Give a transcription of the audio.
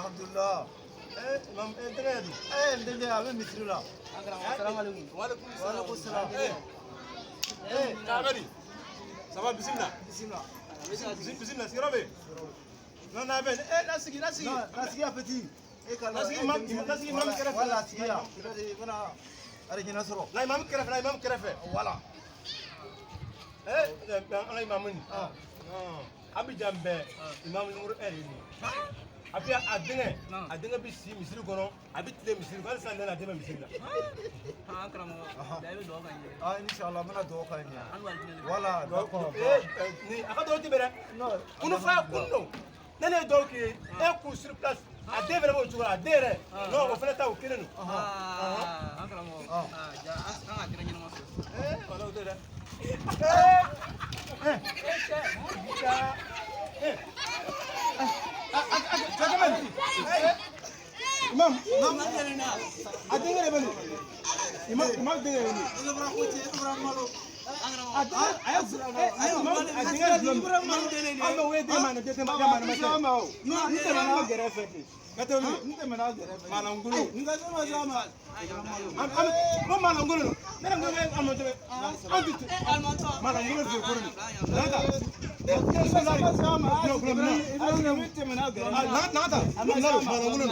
Alhamdulillah. Eh, imam, eh, denkɛ yɛ di? Eh, n denkɛ, a bɛ misiri la. An karamɔgɔ, salamu aleykum. Waaleykum. Wa aleykum salam. Eh, Eh, k'a bɛ di? Ça va, bisimila. Bisimila. Bisimila, sigiyɔrɔ bɛ yen? Non, n'a bɛ yen. Eh, na sigi, na sigi. Non, na sigi ya petit. E ka Na sigi imam, na sigi imam kɛrɛfɛ. Wala, sigi ya. I bɛna arijinɛ sɔrɔ. Na imam kɛrɛfɛ, na imam kɛrɛfɛ. Wala. Eh, an ka imam nin. Ah. Non, Abidjan bɛɛ, imam numéro 1 de ye nin ye. A bɛ a denkɛ, a denkɛ bɛ si misiri kɔnɔ, a bɛ tile misiri kɔnɔ, hali sisan nɛnɛ a den bɛ misiri la. An karamɔgɔ, da i bɛ dugawu k'an ye. Ah, inshallah, n bɛna dugawu k'a ye. An bɛ alijinɛ de. Wala, d'accord. Eh, ni a ka dɔw ti bɛn dɛ. Non. Kunu fa kun don. Ne ye dɔw k'i ye, e kun sur place, a den fɛnɛ b'o cogo la, a den yɛrɛ. Non, o fɛnɛ ta o kelen don. Aa, an karamɔgɔ, aa, ja an ka kɛnɛ ɲɛnama sɔrɔ. Eh, wala o tɛ dɛ. Eh, Eh, imam, a denkɛ de bɛ nin. Imam, imam denkɛ de bɛ nin. A denkɛ, a ye, a ye imam, a denkɛ de filɛ nin ye. An bɛ wele den ma, den tɛ ma, den ma, den ma. N tɛmɛna gɛrɛfɛ ten. Ka tɛmɛ. N tɛmɛna gɛrɛfɛ. Malangolo. N ka se ma s'a ma. An an ko malangolo don. Ne yɛrɛ ko an ma tɛmɛ. An ti malangolo de koro nin. Nata. N tɛmɛna gɛrɛfɛ. Nata. Malangolo.